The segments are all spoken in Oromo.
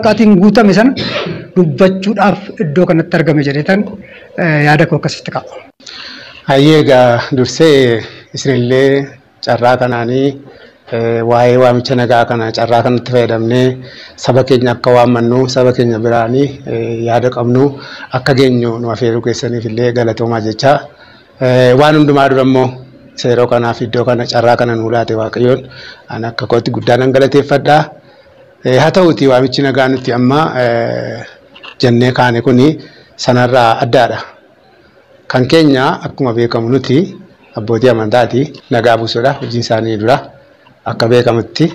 Waaqaatiin guutame sana dubbachuudhaaf iddoo kanatti argame jedheetan yaada koo akkasitti ka'a. Hayyee, egaa dursee isinillee carraa kanaanii waa'ee waamicha nagaa kana carraa kanatti fayyadamnee saba keenya akka waammannu, saba keenya biraanii yaada qabnu akka geenyu nu afeeruu keessaniif illee galatoomaa jecha. Waan hundumaa dura immoo yeroo kanaaf iddoo kana carraa kana nuu laate Waaqayyoon ani akka kootti guddaa nan galateeffadha. Haa ta'uuti, waamichi nagaa nuti amma jennee kaane kuni sanarraa addaadha. Kan keenya akkuma beekamu nuti abbootii amantaati, nagaa buusuudha hojiin isaanii dura. Akka beekamutti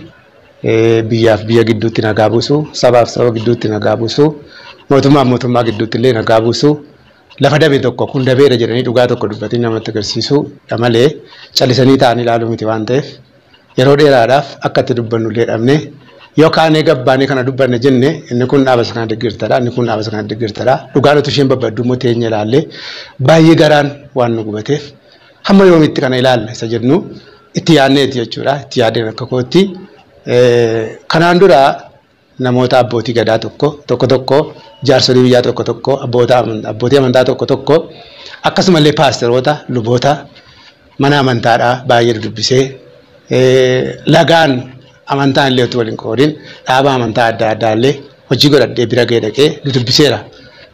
biyyaaf biyya gidduutti nagaa buusu, sabaaf saba gidduutti nagaa buusu, mootummaaf mootummaa gidduutti illee nagaa buusu, lafa dabe tokko kun dabeera jedhanii dhugaa tokko dubbatanii namatti agarsiisuu dha malee callisanii taa'anii ilaaluu miti. Waan ta'eef yeroo dheeraadhaaf akka itti dubbannu illee dhabne, yoo kaanee gabbaanee kana dubbanne jenne, inni kun dhaaba isa kana deeggartadha, inni kun dhaaba isa kana deeggartadha. Dhugaan utuu isheen babbaddu immoo teenye ilaallee baay'ee garaan waan nu gubateef, hamma yoomitti kana ilaalla isa jennu itti yaadneeti jechuudha. Itti yaadeen akka kootti kanaan dura namoota abbootii gadaa tokko tokko tokko, jaarsolii biyyaa tokko tokko, abbootii amantaa tokko tokko, akkasumallee paasteroota, luboota mana amantaadhaa baay'ee dubbisee, lagaan amantaan illee utuu waliin qoodin dhaaba amantaa adda addaa illee hojii godhadhee bira ga'ee dhaqee dubbiseera.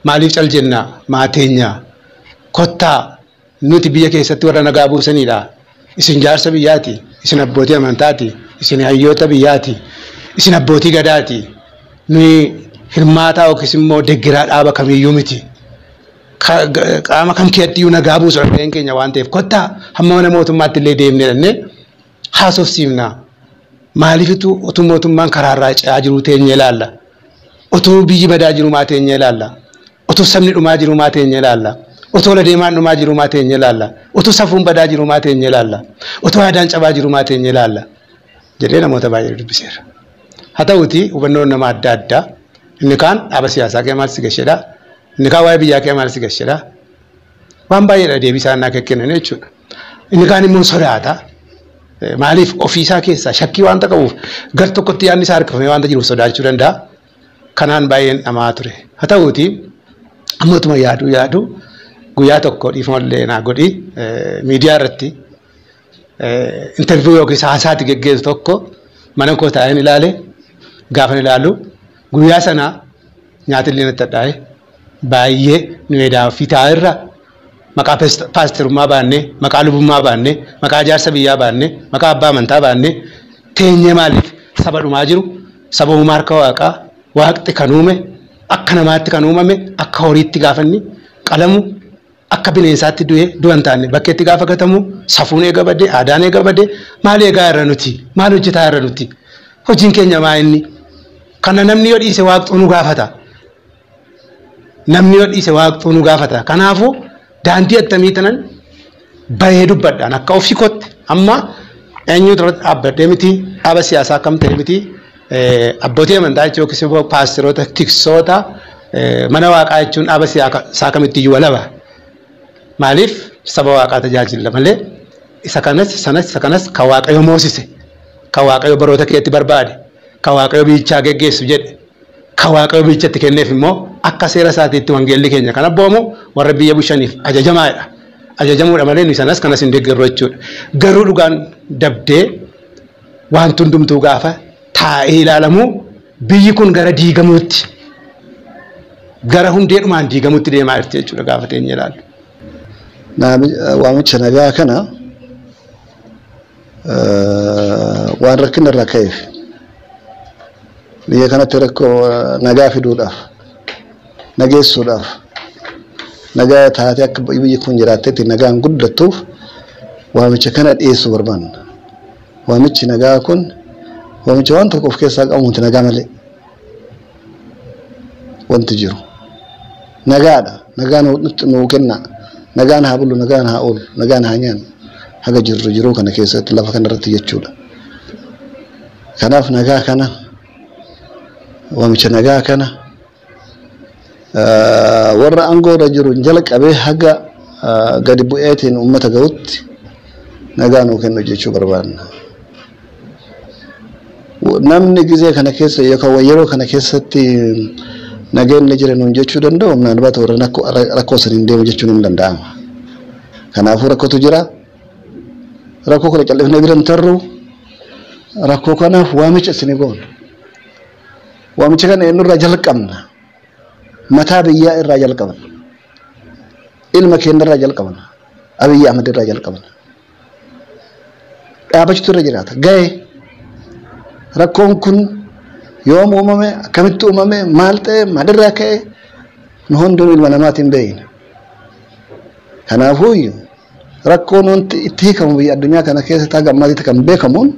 Maaliif cal jennaa maateenyaa? Kottaa, nuti biyya keessatti warra nagaa buusanidha. Isin jaarsa biyyaati, isin abbootii amantaati, isin hayyoota biyyaati, isin abbootii gadaati. Nuyi hirmaataa yookiis immoo deeggaraa dhaaba kamiyyuu miti. Qaama kam keessatti nagaa buusu gaheen keenya waan ta'eef, kottaa hamma mana mootummaatti illee deemnee dhannee haasofsiifna. Maaliifitu utuu mootummaan karaarraa ce'aa jiru teenyee ilaalla? Utuu biyyi badaa jiru maa teenyee ilaalla? Utuu sabni dhumaa jiru maa teenyee ilaalla? Utuu ola deemaan dhumaa jiru maa teenyee ilaalla? Utuu safuun badaa jiru maa teenyee ilaalla? Utuu aadaan cabaa jiru maa teenyee ilaalla? Jedhee namoota baay'ee dubbiseera. Haa ta'uuti, hubannoon nama adda addaa. Inni kaan dhaaba siyaasaa kee maal si gasheedha? Inni kaan waa'ee biyyaa kee maal si gasheedha? Waan baay'eedha deebii isaan naa kennan jechuudha. Inni kaan immoo sodaata. Maaliif, ofiisaa keessaa shakkii waanta qabuuf, gar tokkotti yaadni isaa harkifamee waanta jiruuf sodaachuu danda'a. Kanaan baay'een dhamaa ture. Haa ta'uuti, ammatuma yaaduu yaaduu guyyaa tokko, dhiifamallee naa godhi, miidiyaa irratti interview yookiis haasaatti geggeessu tokko mana koo taa'een ilaale. Gaafan ilaalu guyyaa sana nyaatillee natti hadhaa'e baay'ee. Nu edaa fitaa irra maqaa paasterummaa baannee, maqaa lubummaa baannee, maqaa jaarsa biyyaa baannee, maqaa abbaa amantaa baannee teenyee maaliif saba dhumaa jiru, saba uumaa harka Waaqaa, Waaqti kan uume, akka namaatti kan uumame, akka horiitti gaafanni qalamu, akka bineensaatti du'ee du'a hin taane bakkeetti gaafa gatamu, safuun eega badee, aadaan eega badee, maal eegaa irra nuti? Maal hojjetaa irra nuti? Hojiin keenya maa inni? Kana namni yoo dhiise Waaqxuu nu gaafata. Namni yoo dhiise Waaqxuu nu gaafata. Kanaafuu daandii attamii tanan bahee dubbadhaan akka ofii kootti amma eenyu irratti dhaabbadhee miti, dhaaba siyaasaa akkam ta'e miti, abbootii amantaa jechuun yookiis immoo paasteroota, tiksoota mana Waaqaa jechuun dhaaba siyaasaa kamitti iyyuu walaba. Maaliif, saba Waaqaa tajaajila malee isa kanas sanas isa kanas kan Waaqayyo moosise, kan Waaqayyo baroota keetti barbaade, kan Waaqayyo biyyichaa geggeessu jedhe, kan Waaqayyo biyyichatti kenneef immoo akka seera isaatiitti wangeelli keenya kan abboomu warra biyya bushaniif ajajamaadha. Ajajamuudha malee nuyi sanas kanas hin deeggarru jechuudha. Garuu dhugaan dabdee wanti hundumtuu gaafa taa'ee ilaalamu biyyi kun gara diigamuutti, gara hundeedhumaan diigamuutti deemaa jirti jechuudha gaafa teenyee ilaallu. Waamicha nagaa kana waan rakkina irraa ka'eef, biyya kanatti rakkoo nagaa fiduudhaaf, nageessuudhaaf, nagaa taatee akka biyyi kun jiraattetti nagaan guddattuuf waamicha kana dhiyeessuu barbaanna. Waamichi nagaa kun waamicha waan tokko of keessaa qabu miti, nagaa malee wanti jiru. Nagaadha. Nagaa nuu kenna. Nagaan haa bullu, nagaan haa oolu, nagaan haa nyaannu. Haga jirru jiruu kana keessatti lafa kanarratti jechuudha. Kanaaf nagaa kana, waamicha nagaa kana, warra aangoo irra jiru jala qabee haga gadi bu'eetiin uummata gahutti nagaa nuu kennu jechuu barbaanna. Namni gizee kana keessa yookaan yeroo kana keessatti nageenya jira nuun jechuu danda'u humnaan baata warra rakkoo saniin deemu jechuun hin danda'ama. Kanaafuu rakkootu jira. Rakkoo kana callifnee bira hin tarru. Rakkoo kanaaf waamicha isinii goona. Waamicha kana eenyurraa jalqabna? Mataa biyyaa irraa jalqabna. Ilma keenya irraa jalqabna. Abiyyi Ahmad irraa jalqabna. Dhaabachuutu irra jiraata. Ga'ee rakkoon kun yoom uumame, akkamitti uumame, maal ta'e, maalirraa ka'e, nu hundinuu ilma namaatiin beekna. Kanaafuu rakkoon wanti itti hiikamu biyya addunyaa kana keessatti haga ammaatitti kan beekamuun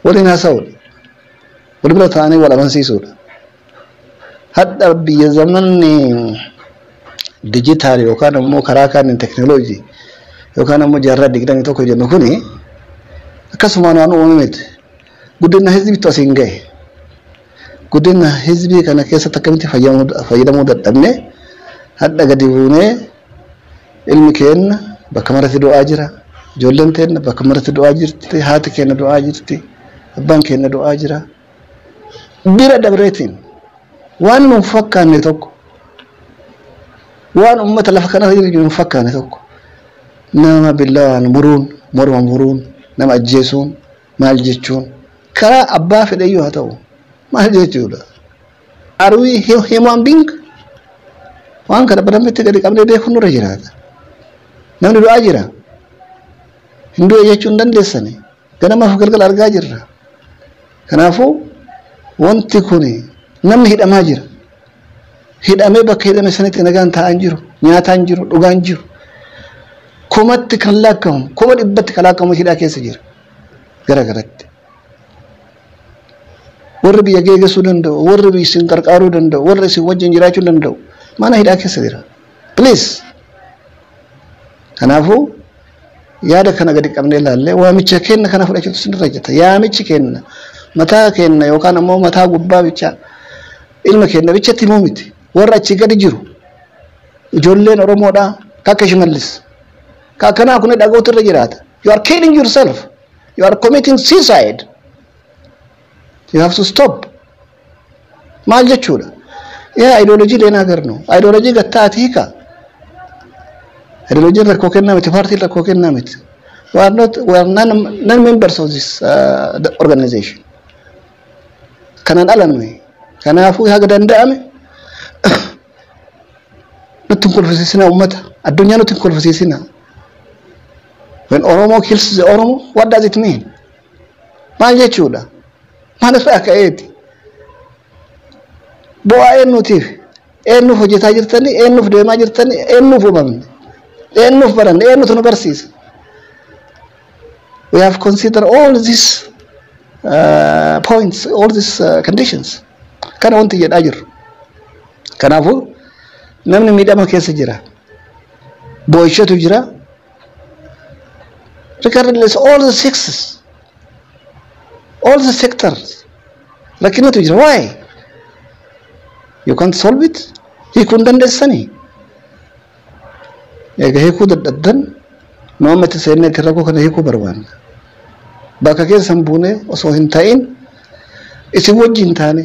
waliin haasa'uudha. Wal bira ta'anii wal amansiisuudha. Hadha biyya zamanni dijitaali yookaan ammoo karaa kaaniin teknooloojii yookaan ammoo jaarraa 21 jennu kuni akkasumaan waan uumame miti. Guddina hizbiitu asiin gahe. Guddina hizbii kana keessatti akkamitti fayyadamuu dadhabne, hadha gadi buunee ilmi keenya bakka maratti du'aa jira. Ijoolleen teenya bakka maratti du'aa jirti. Haati keenya du'aa jirti. Abbaan keenya du'aa jira. Bira dabreetiin waan nuun fakkaanne tokko, waan uummata lafa kana jiru hin fakkaanne tokko, nama billawaan muruun, morma muruun, nama ajjeesuun maal jechuun, karaa abbaa fedhayyuu haa ta'u maal jechuudha? Are we human being? Waan kana badammetti gadi qabnee beekuun nurra jiraata. Namni du'aa jira. Hin du'e jechuu hin dandeessani. Ganamaaf galgala argaa jirra. Kanaafuu wanti kun, namni hidhamaa jira. Hidhamee bakka hidhame sanitti nagaan taa'aa hin jiru, nyaataa hin jiru, dhugaa hin jiru. Kumatti kan lakkaa'amu, 100,000tti kan lakkaa'amu hidhaa keessa jira. Gara garatti. Warri biyya geegessuu danda'u, warri isin qarqaaruu danda'u, warri isin wajjin jiraachuu danda'u mana hidhaa keessa jira. Please. Kanaafuu yaada kana gadi qabnee ilaallee waamicha kenna kana fudhachuutu sinirra jira. Yaamichi kenna mataa kenna yookaan ammoo mataa gubbaa bicha, ilma kenna bichatti himuu miti. Warra achii gadi jiru, ijoolleen Oromoodhaa kakka Shimallis ka akkanaa kun dhaga'uutu irra jiraata. You are killing yourself. You are committing suicide. You have to stop. Maal jechuudha? Yaa ideoloojii ሌላ ሀገር ነው። Ideoloojii gattaati hiika. Ideoloojiin rakkoo kennaa miti, paartiin rakkoo kennaa miti. We are not, we are non members of this the organization. Kanaan ala nuyi. Kanaafuu haga danda'ame nutti hin kolfisiisina uummata. Addunyaa nutti hin kolfisiisina. When Oromo kills the Oromo, what does it mean? Maal jechuudha? Maal irraa ka'eeti? Bu'aa eenyutiif? Eenyuuf hojjetaa jirtanii? Eenyuuf deemaa jirtanii? Eenyuuf uumamne? Eenyuuf baranne? Eenyutu nu barsiisa? We have considered all these points, all these conditions. Kana wanti jedhaa jirru. Kanaafuu namni miidhama keessa jira. Boo'ichatu jira. Regardless, all the sexes, all the sectors, rakkinatu jira. Why? You can't solve it. Hiikuu hin dandeessanii. Egaa hiikuu dadhabdan, nu amma itti seennee itti rakkoo kana hiikuu barbaanna. Bakka keessan buunee osoo hin ta'in isin wajjin taane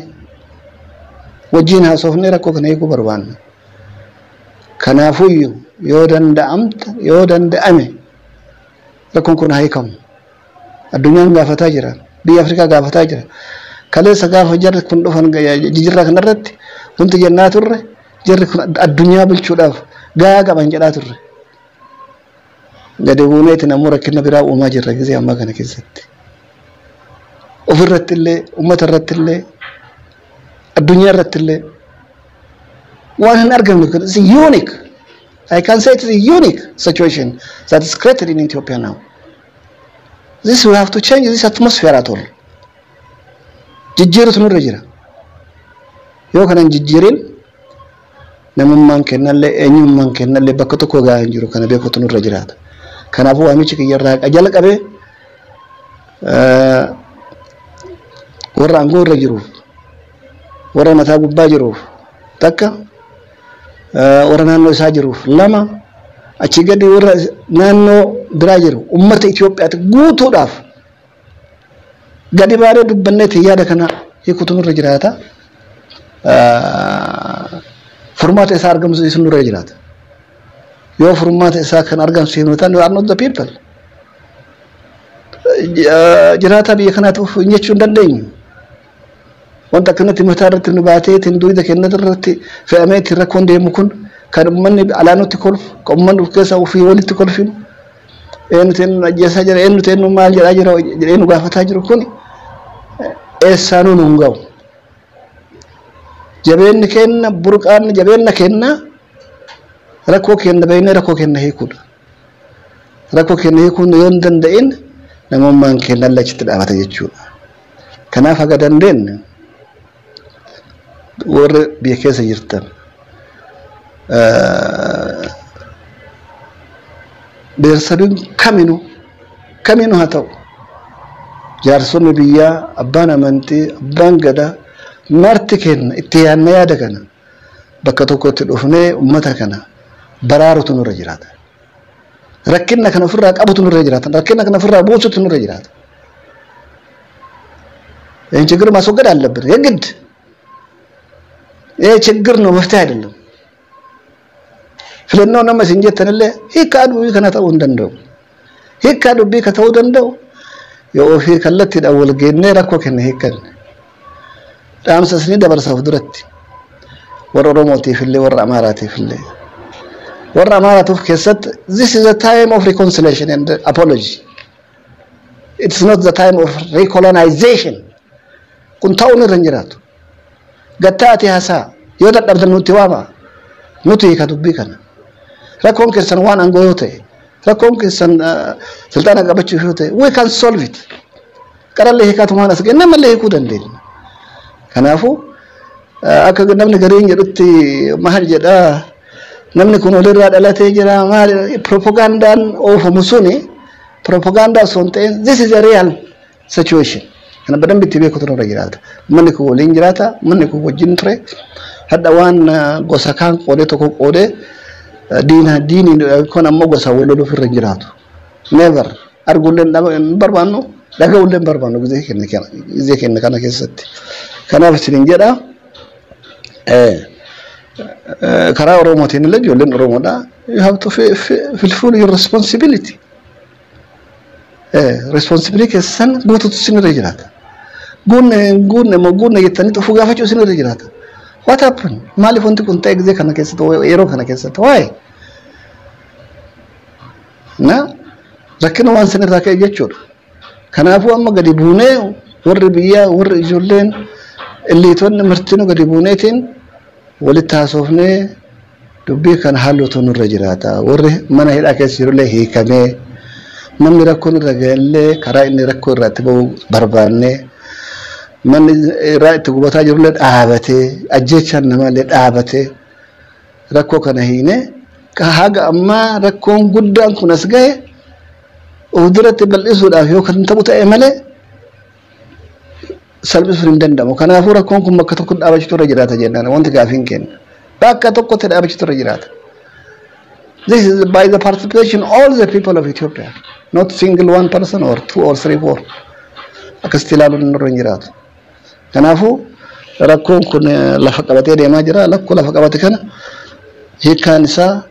wajjin haasofnee rakkoo kana hiikuu barbaanna. Kanaafuyyuu yoo danda'amta, yoo danda'ame rakkoon kun haa hiikamu. Addunyaan gaafataa jira. Biyya Afrikaa gaafataa jira. Kaleessa gaafa jarri kun dhufan jijjiirraa kanarratti wanti jennaa turre, jarri kun addunyaa bulchuudhaaf gahaa qaban jedhaa turre. Gadi buuneeti namuu rakkina biraa uumaa jirra gizee ammaa kana keessatti. Ofirratti illee, uummata irratti illee, addunyaa irratti illee waan hin argamne kun is unique. I can say it is a unique situation that is created in Ethiopia now. This, we have to change this atmosphere at all. Jijjiirutu nurra jira. Yoo kana hin jijjiirin, namummaan kennallee eenyummaan kennallee bakka tokko gahaa hin jiru, kana beekutu nurra jiraata. Kanaafuu waamichi kiyyarraa haqa jalqabee warra aangoo irra jiruuf, warra mataa gubbaa jiruuf takka, warra naannoo isaa jiruuf lama, achi gadi warra naannoo biraa jiru, ummata Itoophiyaatti guutuudhaaf. Gadi baanee dubbanneeti yaada kana hiikutu nurra jiraata. Furmaata isaa argamsiisu nurra jiraata. Yoo furmaata isaa kan argamsiifnu taane, we are not the people. Jiraata biyya kanaatiif hin jechuu hin dandeenyu. Wanta akkanatti mataa irratti nu baatee ittiin dugda keenya irratti fe'amee ittiin rakkoon deemu kun, kan uummanni alaa nutti kolfu, kan uummanni of keessaa ofii walitti kolfinu, eenyutu eenyu ajjeesaa jira, eenyutu eenyu maal jedhaa jira jedhee nu gaafataa jiru kun eessaanuu nu hin ga'u. Jabeenni keenya, burqaan jabeenna keenya, rakkoo keenya beeknee rakkoo keenya hiikuudha. Rakkoo keenya hiikuun yoo hin danda'in, namummaan keenya achitti dhaabata jechuudha. Kanaaf haga dandeenye, warri biyya keessa jirtan, ብሔረሰብን kaminuu kaminuu haa ta'u, jaarsonni biyyaa, abbaan amantii, abbaan gadaa marti kenna itti yaadna, yaada kana bakka tokkotti dhufnee ummata kana baraarutu nurra jiraata. Rakkina kana ofirraa qabutu nurra jiraata. Rakkina kana ofirraa buusutu nurra jiraata. ይህን ችግር ማስወገድ አለብን የግድ። ይህ ችግር ነው፣ መፍትሄ አይደለም። Filannoo nama isin jettanillee hiikkaa dubbii kana ta'uu hin danda'u. Hiikkaa dubbii ka ta'uu danda'u yoo ofii kallattiidhaan wal geennee rakkoo kenna hiikkanne. Dhaamsa isinii dabarsaaf duratti warra Oromootiif illee, warra Amaaraatiif illee. Warra Amaaraatiif keessatti, this is a time of reconciliation and apology. It's not the time of recolonization. Kun ta'uun irra hin jiraatu. Gattaati haasaa, yoo dadhabdan nutti waama, nuti hiika dubbii kana. Rakkoon keessan waan aangoo yoo ta'e, rakkoon keessan silxaana qabachuuf yoo ta'e, we can solve it. Qarallee hiikaatumaan as ga'e, namallee hiikuu dandeenya. Kanaafuu akka namni gariin jedhutti, maal jedhaa, namni kun walirraa dhalatee jira, maal propagandaan oofamu suni propagaandaa osoo hin ta'in, this is a real situation. Kana በደንብ itti beekutu nurra jiraata. Manni kun waliin jiraata, manni kun wajjin ture. Hadha waan gosa kaan qoodee tokko qoodee diina diiniin kun ammoo gosa wal loluuf irra hin jiraatu. Never, arguullee hin barbaannu, dhaga'ullee hin barbaannu gizee keenya kana keessatti. Kanaaf isinin jedha, karaa Oromootiin illee ijoolleen Oromoodha. You have to fulfill your responsibility. Responsibility keessan guututu isinirra jiraata. Guunne guunne moo guunne jettanii xufuu gaafachuu isinirra jiraata. What happened? Maaliif wanti kun ta'e gizee kana keessatti, yeroo kana keessatti? Waa'ee na rakkina waan sanirraa ka'e jechuudha. Kanaafuu amma gadi buunee, warri biyyaa, warri ijoolleen, illiitonni martinuu gadi buuneetiin walitti haasofnee dubbii kana haalluutu nurra jiraata. Warri mana hidhaa keessa jirullee hiikamee, namni rakkoon irra ga'ellee karaa inni rakkoo irraa itti ba'u barbaannee, manni irraa itti gubataa jirullee dhaabatee, ajjeechaan namaallee dhaabatee, rakkoo kana hiinee, haga ammaa rakkoon guddaan kun as ga'e of duratti bal'isuudhaaf yoo kan ta'u ta'e malee salphisuun hin danda'amu. Kanaafuu rakkoon kun bakka tokkotti dhaabachuutu irra jiraata jennaan, wanti gaafiin kenna. Bakka tokkotti dhaabachuutu irra jiraata. This is by the participation all the people of Ethiopia, not single one person or two or three, four. Akkasitti ilaaluun nurra hin jiraatu. Kanaafuu rakkoon kun lafa qabatee deemaa jira. Lakkoo lafa qabate kana hiikkaan isaa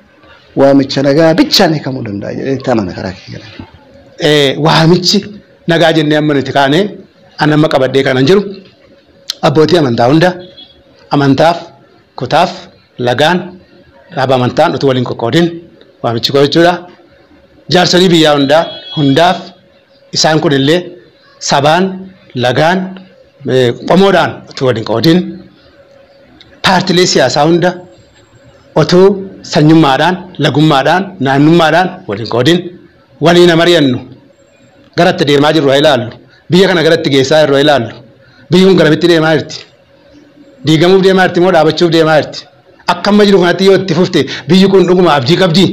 waamicha nagaa bichaan hiikamuu danda'a jedhee itti amana karaa kiyya. Waamichi nagaa jennee amma nuti kaanee, an amma qabadhee kanan jiru, abbootii amantaa hunda, amantaaf, kutaaf, lagaan, dhaaba amantaan utuu waliin qoqqoodin waamichi koo jechuudha. Jaarsolii biyyaa hundaa hundaaf, isaan kun illee sabaan, lagaan, qomoodhaan utuu waliin qoodin, paartilee siyaasaa hunda utuu sanyummaadhaan, lagummaadhaan, naannummaadhaan waliin qoodin, waliin mari'annu, garatti deemaa jirru haa ilaallu, biyya kana garatti geessaa jirru haa ilaallu, biyyi kun garamitti deemaa jirti, diigamuuf deemaa jirti moo dhaabachuuf deemaa jirti? Akka amma jiru kanatti yoo itti fufte, biyyi kun dhuguma abdii qabdii?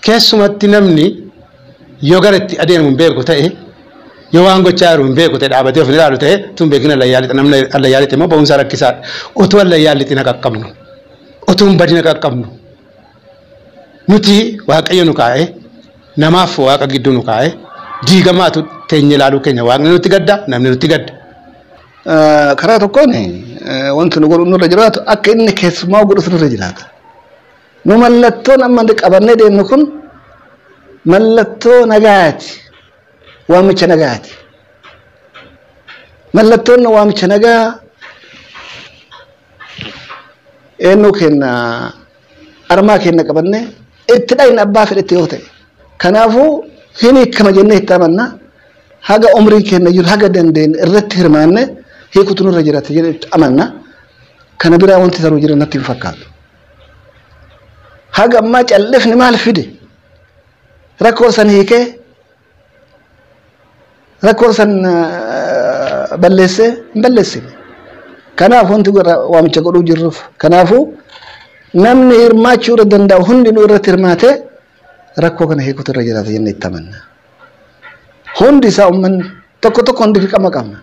Keessumatti namni yoo gara itti adeemu hin beeku ta'e, yoo waan gochaa jiru hin beeku ta'e, dhaabatee of hin ilaalu ta'e, tun beekina allayyaa lixa, namni allayyaa lixa immoo ba'umsa rakkisaadha. Utuu allayyaa lixina qaqqabnu, utuu hin badina qaqqabnu, nuti Waaqayyo nu kaa'e, namaaf Waaqa gidduu nu kaa'e. Diigamaatu teenye ilaaluu keenya waaqni nutti gadda namni nutti gadda. Karaa tokkoon wanti nu godhu nurra jiraatu akka inni keessumaa godhu nurra jiraata. Nu mallattoon amma qabannee deemnu kun mallattoo nagaati. Waamicha nagaati. Mallattoon waamicha nagaa eenyu kenna armaa kenna qabannee itti dhayna abbaa fedhetti yoo ta'e. Kanaafuu hin hiikama jennee itti amanna. Haga umriin keenya jiru haga dandeenye irratti hirmaanne hiikutu nurra jiraata jedhee itti amanna. Kana biraa wanti saruu jira natti hin fakkaatu. Haga ammaa callifni maal fide? Rakkoo san hiikee rakkoo san balleessee hin balleessine. Kanaaf wanti waamicha godhuu jirruuf. Kanaafuu namni hirmaachuu irra danda'u hundinuu irratti hirmaatee rakkoo kana hiikutu irra jiraata jennee itti amanna. Hundi isaa uummanni tokko tokkoon dirqama qabna.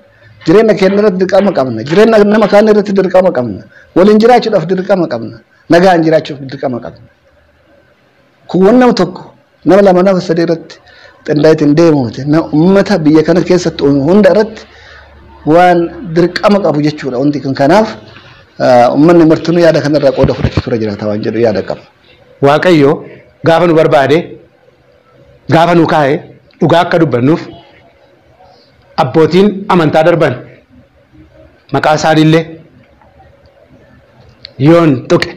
Jireenya keenya irratti dirqama qabna. Jireenya nama kaan irratti dirqama qabna. Waliin jiraachuudhaaf dirqama qabna. Nagaan jiraachuuf dirqama qabna. Kun nama tokko nama lama nama sadii irratti xindaa'eetiin deemu miti. Uummata biyya kana keessatti uumu hunda irratti waan dirqama qabu jechuudha wanti kun. Kanaaf uummanni martinuu yaada kanarraa qooda fudhachuu irra jiraata waan jedhu yaada qaba. Waaqayyo gaafa nu barbaade gaafa nu kaa'e dhugaa akka dubbannuuf abbootiin amantaa darban maqaa isaaniillee yoon tuqe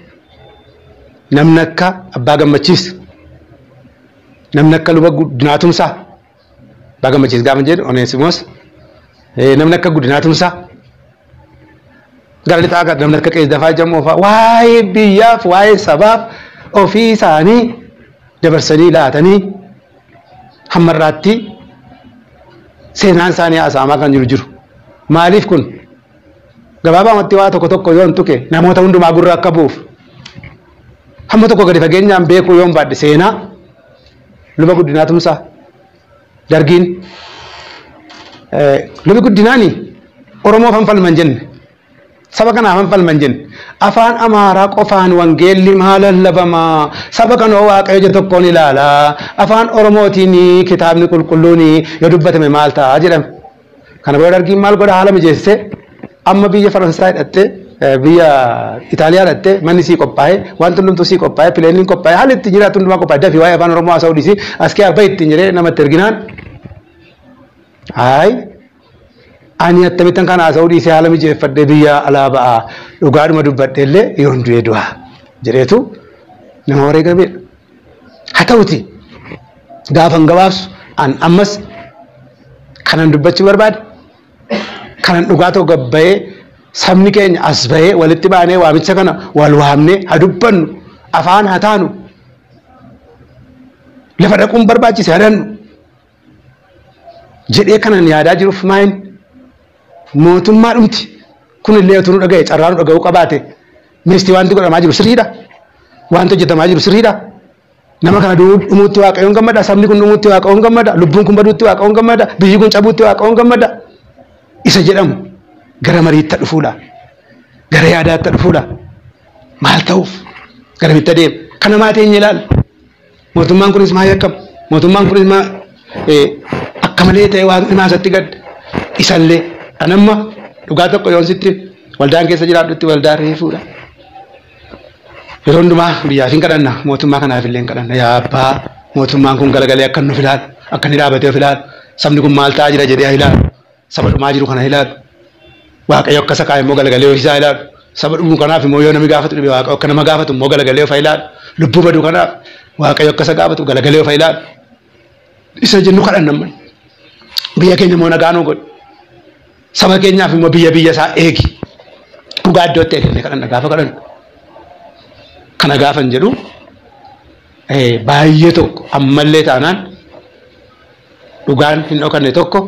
namni akka abbaa gammachiis namni akka luba Guddinaa Tumsaa abbaa gammachiis gaafa jedhu Oneesimoos namni akka Guddinaa Tumsaa gara lixaa namni akka Qees Dafaa Jammoo fa'a waa'ee biyyaaf waa'ee sabaaf ofii isaanii dabarsanii laatanii hammarraatti seenaan isaanii haasa'amaa kan jiru jiru. Maaliif kun gabaabumatti waa tokko tokko yoon tuqe namoota hundumaa gurra akka bu'uuf hamma tokko gadi fageenyaan beekuu yoon baadhe seenaa luba Guddinaa Tumsaa dargiin lubi Guddinaani Oromoo fanfalman jenne saba kanaaf fanfalman jenne afaan Amaaraa qofaan wangeelli maa lallabamaa saba kanoo Waaqayyo ija tokkoon ilaalaa afaan Oromootiin kitaabni qulqulluun yoo dubbatame maal ta'a jedhame. Kana booda dargiin maal godha haala mijeessee amma biyya Faransaay hidhattee biyya Itaaliyaa hidhattee manni sii qophaa'e wanti hundumtuu sii qophaa'e pileeniin qophaa'e haalli ittiin jiraatu hundumaa qophaa'e dafii waa'ee afaan Oromoo haasa'uu dhiisii as kee abbaa ittiin jedhee namatti erginaan haay ani akkamittan kana haasa'uu dhiisee haala mijeeffadhee biyya alaa ba'aa dhugaadhuma dubbadhee illee yoon du'e du'a jedheetu nama wareegameedha. Haa ta'uti gaafan gabaabsu an ammas kanan dubbachuu barbaade kanan dhugaa ta'u gabbayee sabni keenya as bahee walitti baanee waamicha kana wal waamnee haa dubbannu afaan haa taanu lafa dhaquun barbaachise haa dhannu jedhee kanan yaadaa jiruuf maayin mootummaa dhumti kun illee utuu nu dhaga'e carraa nu dhaga'uu qabaate ministii wanti godhamaa jiru sirriidha wanti hojjetamaa jiru sirriidha nama kana dhumuutti Waaqayyoon gammada sabni kun dhumuutti Waaqayyoon gammada lubbuun kun baduutti Waaqayyoon gammada biyyi kun cabuutti Waaqayyoon gammada isa jedhamu gara mariitti dhufuudha gara yaadaatti dhufuudha maal ta'uuf gara mitti adeema kana maatiin ilaal mootummaan kunis maa yakkam mootummaan kunis maa akka malee ta'e waaqni maasatti gadda isallee anamma dhugaa tokko yoon sitti waldaan keessa jiraadhutti waldaa reefuudha. Yeroo hundumaa biyyaaf hin kadhanna mootummaa kanaaf illee hin kadhanna yaa abbaa mootummaan kun galagalee akka nuuf ilaalu akka inni dhaabatee of ilaalu sabni kun maal ta'aa jira jedhee ilaalu saba dhumaa jiru kana ilaalu Waaqayyo akka isa kaa'e immoo galagalee ofiisaa ilaalu saba dhumu kanaaf immoo yoo namni gaafatu dhibe Waaqayyo akka nama gaafatu immoo galagalee ofa ilaalu lubbuu baduu kanaaf Waaqayyo akka isa gaafatu galagalee ofa ilaalu isa jennu kadhanna amma biyya keenya immoo nagaa nuu godhi saba keenyaaf immoo biyya biyya isaa eegi dhugaa iddootti eegannee kadhanna gaafa kadhannu kana gaafan jedhu baay'ee tokko ammallee taanaan dhugaan hin dhokanne tokko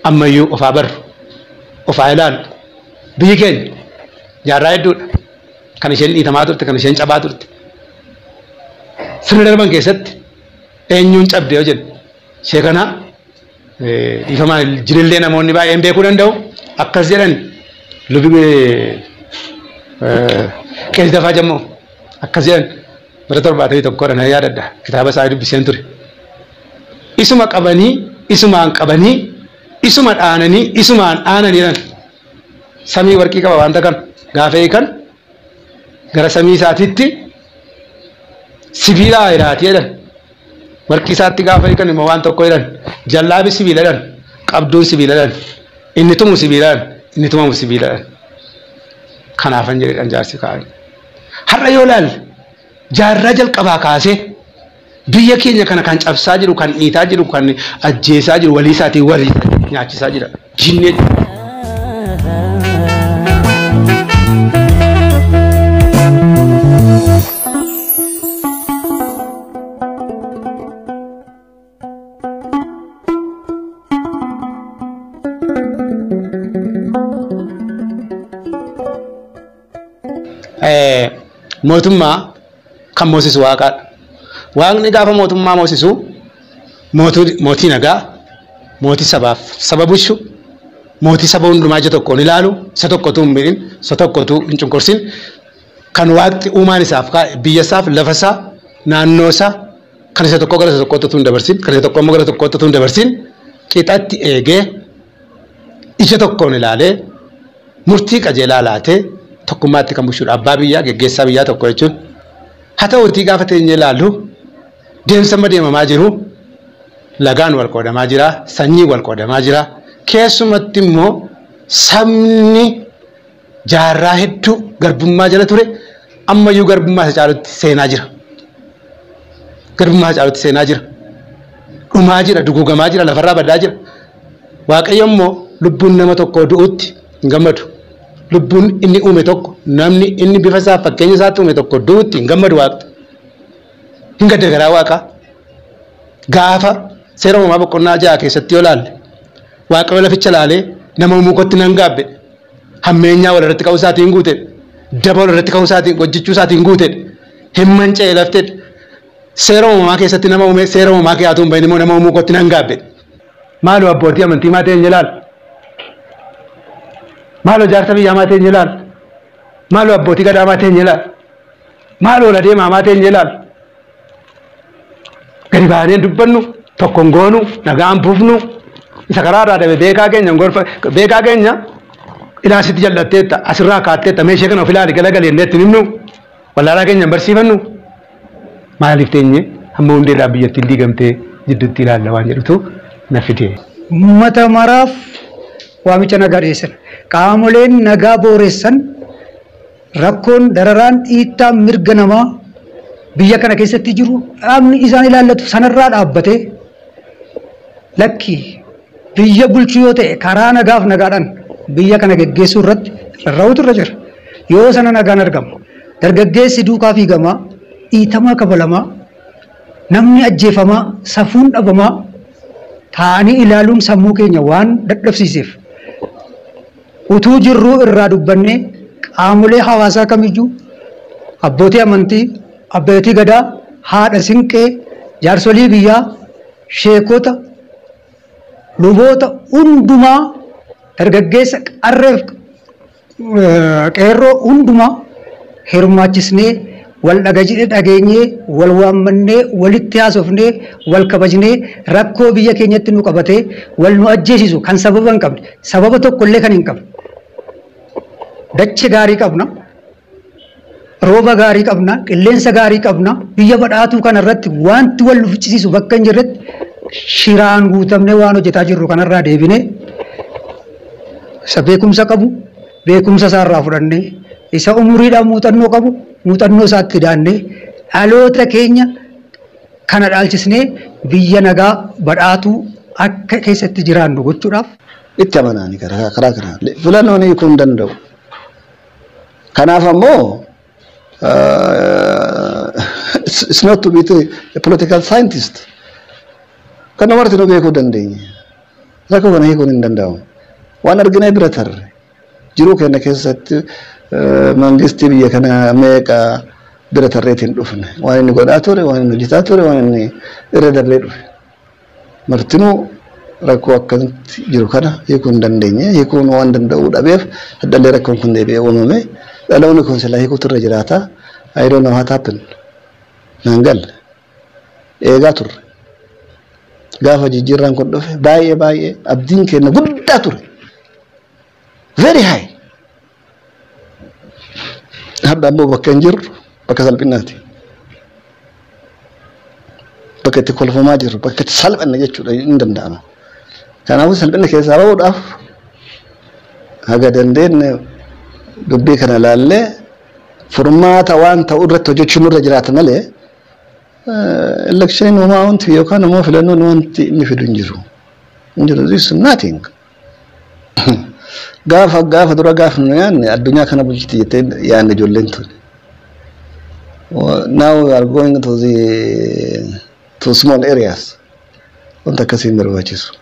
ammayyuu ofaa barru ofaa ilaalu biyyi keenya jaarraa hedduudha kan isheen dhiitamaa turte kan isheen cabaa turte sirna darban keessatti eenyuun cabde yoo jennu ishee kana dhiifamaan jirillee namoonni baay'een beekuu danda'u akkas jedhan lubi Qees Dafaa Jammoo akkas jedhan bara 71 na yaadadha kitaaba isaa dubbiseen ture. Isuma qabanii isumaan qabanii isuma dhaananii isumaan dhaananii samii warqii qaba wanta kan gaafa eegan gara samii isaatiitti sibiila ayiraati jedhan warqii isaatti gaafa eegan immoo waan tokko jedhan jallaabi sibiila jedhan qabduun sibiila jedhan inni tumu sibiila jedhan inni tumamu sibiila jedhan kanaafan jedhan jaarsi kaa'an. Har'a yoo ilaalle jaarraa jalqabaa kaasee biyya keenya kana kan cabsaa jiru kan dhiitaa jiru kan ajjeesaa jiru walii isaatiin walii nyaachisaa jira jinnee. Mootummaa kan moosisu waaqaadha. Waaqni gaafa mootummaa moosisu mootii nagaa, mootii sabaaf saba bulchu, mootii saba hundumaa ija tokkoon ilaalu, isa tokkotu hin miidhin, isa tokkotu hin cunqursin, kan waaqni uumaan isaaf kaa'e biyya isaaf, lafa isaa, naannoo isaa kan isa tokko gara isa tokkootti utuu hin dabarsin, kan isa tokko immoo gara tokkootti utuu hin dabarsin qixatti eegee ija tokkoon ilaalee murtii qajeelaa laatee tokkummaatti kan bulchuudha. Abbaa biyyaa geggeessaa biyyaa tokko jechuun. Haa ta'uutii gaafa teenyee ilaallu deemsa amma deemamaa jiru lagaan wal qoodamaa jira, sanyii wal qoodamaa jira. Keessumatti immoo sabni jaarraa hedduu garbummaa jala ture ammayyuu garbummaa isa caalutti seenaa jira. Garbummaa isa caalutti seenaa jira. Dhumaa jira, duguugamaa jira, lafarraa badaa jira. Waaqayyo immoo lubbuun nama tokkoo du'utti hin gammadu. Lubbuun inni uume tokko namni inni bifa isaa fakkeenya isaatti uume tokko du'utti hin gammadu waaqni. Hin gadda garaa waaqaa. Gaafa seera uumamaa boqonnaa 6 keessatti yoo laalle waaqayyo laficha laalee nama uumuu kootti nan gaabbe hammeenyaa wal irratti ka'uu isaatiin guute daba wal irratti ka'uu isaatiin hojjechuu isaatiin guute hin manca'e laftee seera uumamaa keessatti nama uume seera uumamaa keeyaatu hin bahin immoo nama uumuu kootti nan gaabbe. Maaloo abbootii amantii maa ta'een ilaal? Maaloo jaarsa biyyaa maa ta'een ilaal? Maaloo abbootii gadaa maa ta'een ilaal? Maaloo ol adeemaa maa ta'een ilaal? Gadi baanee dubbannu tokko hin goonu nagaan buufnu isa karaa irraa dabe beekaa keenya gorfa beekaa keenya ilaasitti jallatteetta asirraa kaatteetta meeshee kana of ilaali galagalee inni itti himnu wallaalaa keenya hin barsiifannu maaliif teenye hamma hundeedhaa biyyattiin diigamtee jidduutti ilaalla waan jedhutu na fide. Uummata maraaf waamicha nagaa dhiyeessan. Qaamoleen nagaa booressan rakkoon dararaan dhiittaa mirga namaa biyya kana keessatti jiru dhaabni isaan ilaallatu sanarraa dhaabbatee lakki biyya bulchuu yoo ta'e karaa nagaaf nagaadhaan biyya kana geggeessuu irratti rarra'uutu irra jira. Yoo sana nagaan argamu dargaggeessi duukaa fiigamaa, dhiitamaa kabalamaa, namni ajjeefamaa, safuun dhabamaa taa'anii ilaaluun sammuu keenya waan dadhabsiiseef utuu jirruu irraa dubbannee qaamolee hawaasaa kamiyyuu abbootii amantii, abbootii gadaa, haadha sinqee, jaarsolii biyyaa, sheekota, luboota hundumaa dargaggeessa qarreef qeerroo hundumaa hirmaachisnee wal dhageenyee wal waammannee walitti haasofnee wal kabajnee rakkoo biyya keenyatti nu qabatee wal nu ajjeesisu kan sababa hin qabne sababa tokkollee kan hin qabne dache gaarii qabna rooba gaarii qabna qilleensa gaarii qabna biyya badhaatuu kanarratti wanti wal nu ficcisiisu bakka hin jirretti shiraan guutamnee waan hojjetaa jirru kanarraa deebinee isa beekumsa qabu beekumsa isaarraa fudhannee isa umuriidhaan muuxannoo qabu muuxannoo isaatti daannee dhaloota keenya kana dhaalchisnee biyya nagaa badhaatuu akka keessatti jiraannu gochuudhaaf. Itti amanaani karaa kanaa filannoon hiikuu hin danda'u. Kanaaf ammoo it's not to be a political scientist. Kan namarti nu beekuu dandeenya. Rakkoo kana hiikuun hin danda'amu. Waan argine bira tarre. Jiruu keenya keessatti mangistii biyya kana meeqa bira tarreetiin dhufne. Waan inni godhaa ture, waan inni hojjetaa ture, waan inni irra darbee dhufe. Martinuu rakkoo akkasitti jiru kana hiikuu hin dandeenye. Hiikuun waan danda'uu dhabeef haddallee rakkoon kun deebi'ee uumame. Dhaloonni kun silaa hiikuutu irra jiraata. I don't know what happened. Naan galle. Eegaa turre. Gaafa jijjiirraan kun dhufe baay'ee baay'ee abdiin keenya guddaa ture. Very high. Hadda ammoo bakka hin jirru bakka salphinaati. Bakka itti kolfamaa jirru, bakka itti salphanne jechuudha hin danda'ama. Kanaafuu salphina keessaa bahuudhaaf haga dandeenye dubbii kana ilaallee furmaata waan ta'u irratti hojjechuun nurra jiraata malee election homaa wanti yookaan immoo filannoon wanti inni fidu hin jiru. Hin jiru, this is nothing. Gaafa gaafa dura gaafa nu yaadne addunyaa kana bulchiti jettee yaadne ijoolleen tun. Now we are going to small areas. Wanta akkasii hin barbaachisu.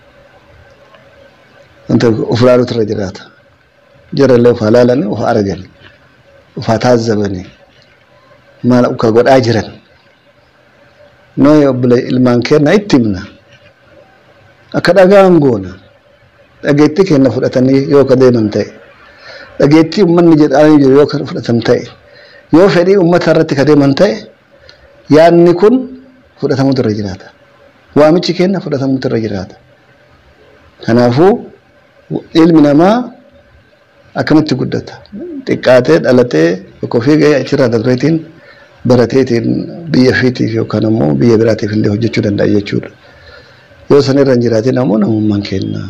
Wanta of ilaaluutu irra jiraata. Jarallee of ilaalanii, of argani, of taazzabanii maal akka godhaa jiran. Nuyi obbole ilmaan keenya itti himna. Akka dhagaan goona. Dhageettii keenya fudhatanii yoo ka deeman ta'e. Dhageettii uummanni jedhanii jiru yoo ka fudhatan ta'e. Yoo fedhii uummata irratti ka deeman ta'e, yaadni kun fudhatamuutu irra jiraata. Waamichi keenya fudhatamuutu irra jiraata. Kanaafuu ilmi namaa akkamitti guddata? Xiqqaatee dhalatee bakka ofii gahee achirraa darbeetiin barateetiin biyya ofiitiif yookaan ammoo biyya biraatiif illee hojjechuu danda'a jechuudha. Yoo san irra hin jiraatin ammoo namummaan keenya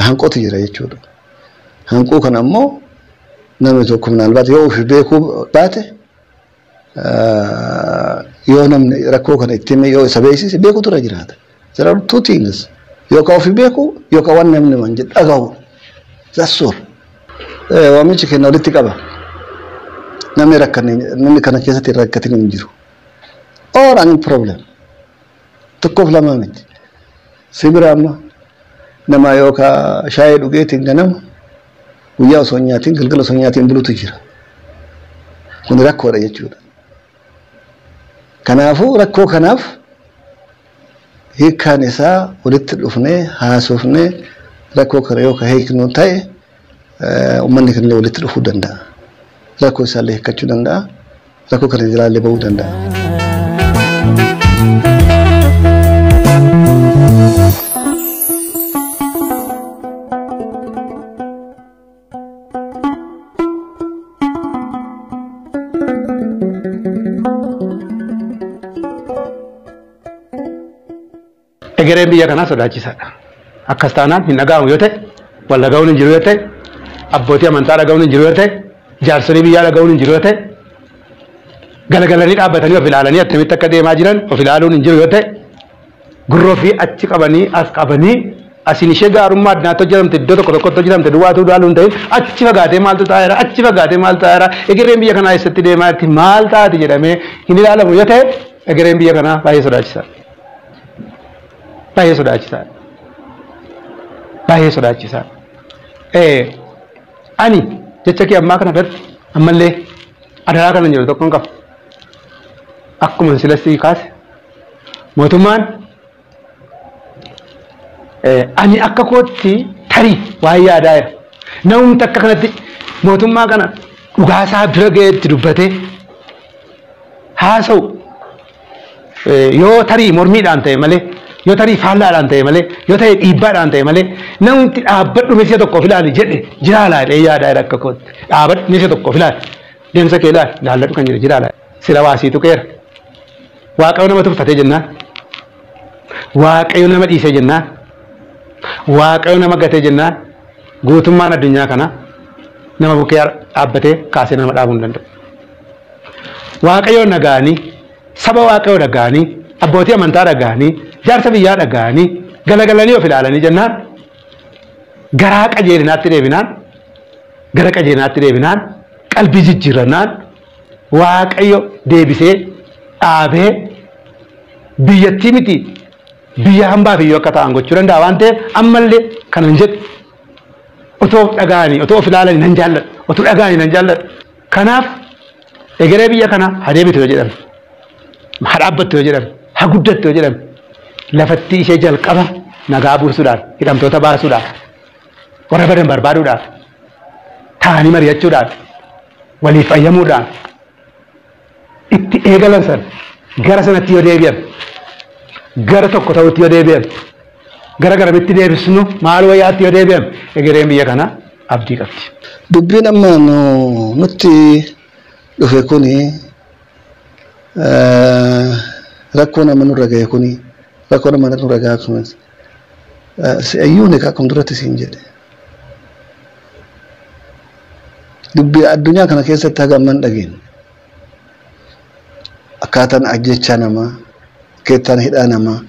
hanqootu jira jechuudha. Hanquu kana ammoo namni tokko minaalbaat yoo ofi beekuu baate, yoo namni rakkoo kana itti hime, yoo isa beeksise, beekuutu irra jiraata. There are two things. Yookaan ofi beeku yookaan waan namni man jedhu dhagahu. That's all. Waamichi keenya walitti qaba. Namni rakkanne, namni kana keessatti rakkatin hin jiru. Or any problem. Tokkoof lamaa miti. Si bira amma nama yookaan shaayii dhugeetiin ganama guyyaa osoo hin nyaatiin, galgala osoo hin nyaatiin bulutu jira. Kun rakkoodha jechuudha. Kanaafuu rakkoo kanaaf hiikkaan isaa walitti dhufnee haasofnee rakkoo kana yoo ka hiiknu ta'e, uummanni kanallee walitti dhufuu danda'a. Rakkoo isaallee hiikkachuu danda'a. Rakkoo kana jalaallee bahuu danda'a. Egereen biyya kanaa sodaachisaadha. Akkas taanaan hin dhaga'amu yoo ta'e, wal dhaga'uun hin jiru yoo ta'e, abbootii amantaa dhaga'uun hin jiru yoo ta'e, jaarsolii biyyaa dhaga'uun hin jiru yoo ta'e, galagalanii dhaabbatanii of ilaalanii attamitti akka deemaa jiran of ilaaluun hin jiru yoo ta'e, gurroo fi achi qabanii as qabanii asiin ishee gaarummaa addunyaatti hojjetamte, iddoo tokko tokkotti hojjetamte duwwaatu ilaaluun ta'in, achi fagaatee maaltu taa'eera, achi fagaatee maaltu taa'eera, egereen biyya kanaa eessatti deemaa jirti, maal taati jedhamee hin ilaalamu yoo ta'e, egereen biyya kanaa baay'ee sodaachisaadha. Baay'ee sodaachisaadha. Baay'ee sodaachisaadha. Ani jecha kee ammaa kana irratti ammallee adaraa kana jiru tokkoon qaba. Akkuma silasii kaase, mootummaan ani akka kootti tarii waan yaadaa jira. Namumti akka kanatti mootummaa kana dhugaasaa bira ga'eetti dubbatee haasa'u, yoo tarii mormiidhaan ta'e malee, yoo tarii faallaadhaan ta'e malee, yoo ta'e dhiibbaadhaan ta'e malee, namumti dhaabbadhu meeshaa tokko of ilaali jedhe jiraa laa yaadaa jira akka kootti. Dhaabbadhu meeshaa tokko of ilaali. Deemsa kee ilaali, ilaalladhu kan jedhe jiraa laa. Sila waasiitu qeera. Waaqayyo nama tuffatee jennaan. Waaqayyo nama dhiisee jennaan. Waaqayyo nama gatee jennaan. Guutummaan addunyaa kana nama bukkee dhaabbatee kaasee nama dhaabuu hin danda'u. Waaqayyoon dhaga'anii, saba Waaqayyoo dhaga'anii, abbootii amantaa dhaga'anii, jaarsa biyyaa dhaga'anii, galagalanii of ilaalanii jennaan, garaa qajeelinaatti deebinaan, gara qajeelinaatti deebinaan, qalbii jijjiirannaan, Waaqayyo deebisee dhaabee biyyattii miti biyya hambaaf iyyuu akka ta'an gochuu danda'a waan ta'eef, ammallee kanan jedhu otoo of dhaga'anii, otoo of ilaalanii nan jaalladha, otoo dhaga'anii nan jaalladha. Kanaaf egeree biyya kanaa haa deebitu yoo jedhame, haa dhaabbattu yoo jedhame, haa guddattu yoo jedhame, lafatti ishee jalqaba nagaa buusuudhaan, hidhamtoota baasuudhaan, warra badan barbaaduudhaan, ta'anii mari'achuudhaan, waliif fayyamuudhaan itti eegalan san gara sanatti yoo deebi'an, Gara tokko ta'utti yoo deebi'ame, gara garamitti deebisnu maal wayyaatti yoo deebi'ame, egereen biyya kanaa abdii qabdi. Dubbiin amma nutti dhufe kuni, rakkoo nama nurra gahe kuni, rakkoo nama nurra gahe kun si'ayyuun akkuma duratti siin jedhe. Dubbii addunyaa kana keessatti haga ammaan dhageenye. Akkaataan ajjechaa namaa, akkaataan hidhaa namaa,